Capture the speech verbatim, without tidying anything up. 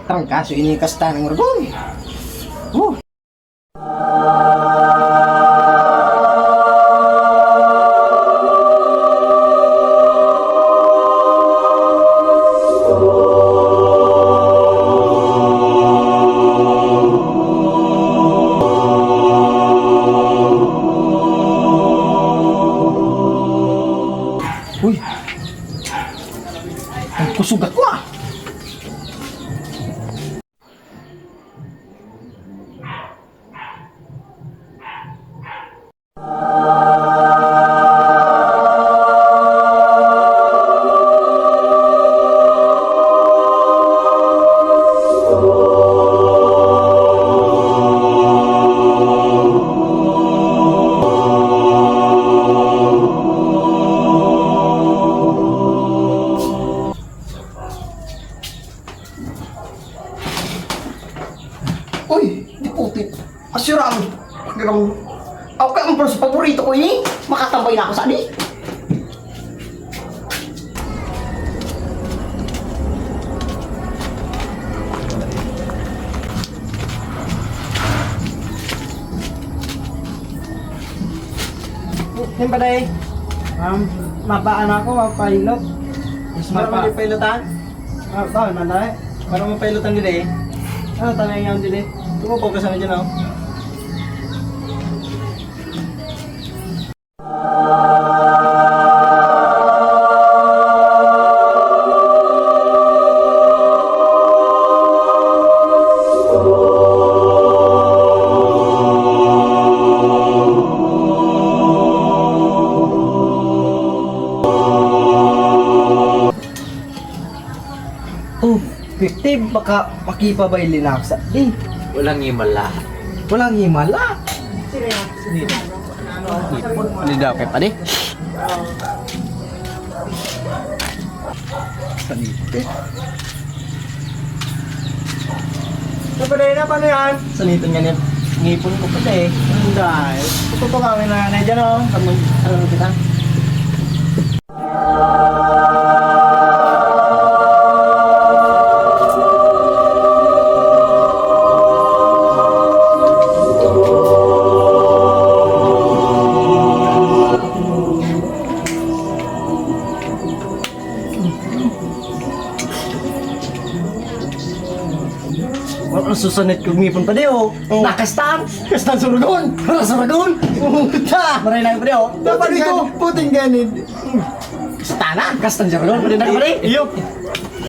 Trangkaso ini kasta ng Uragon. Oh. Uy! Nagkusog ako, ah! Uy, di puti. Asyurado. Pagkakam-, ako kaya ang sa paborito ko, eh. Makatambay na ako sa di. Yan ba, day? Um, mapaan ako, mapahilot. Mas Meron mapa- man yung pailotan? Ah, bawal man, day. Para mapailotan din eh. Ano tanay nga din eh? Tumupo ka sana dyan, oh. Oh, effective, baka makipabay linaksa. Di. Walang himala. Walang himala. Hindi daw kay padi. Salite. Sa padi na, paano yan? Salitan nga niya. Ngipon ko pa eh. Ang dahil. Ito po kami na nanay dyan, oh. Pag mag-, ano kita? Wala susunod kong ngipon pa di, oh. Oh. Nakastan! Kastan surugon! Wala surugon! Puta! Maray na pa di, oh. Dapat Puting ito! gan-, puting ganid! Kastan na! Kastan surugon! Pwede na ka pa di? Iyo!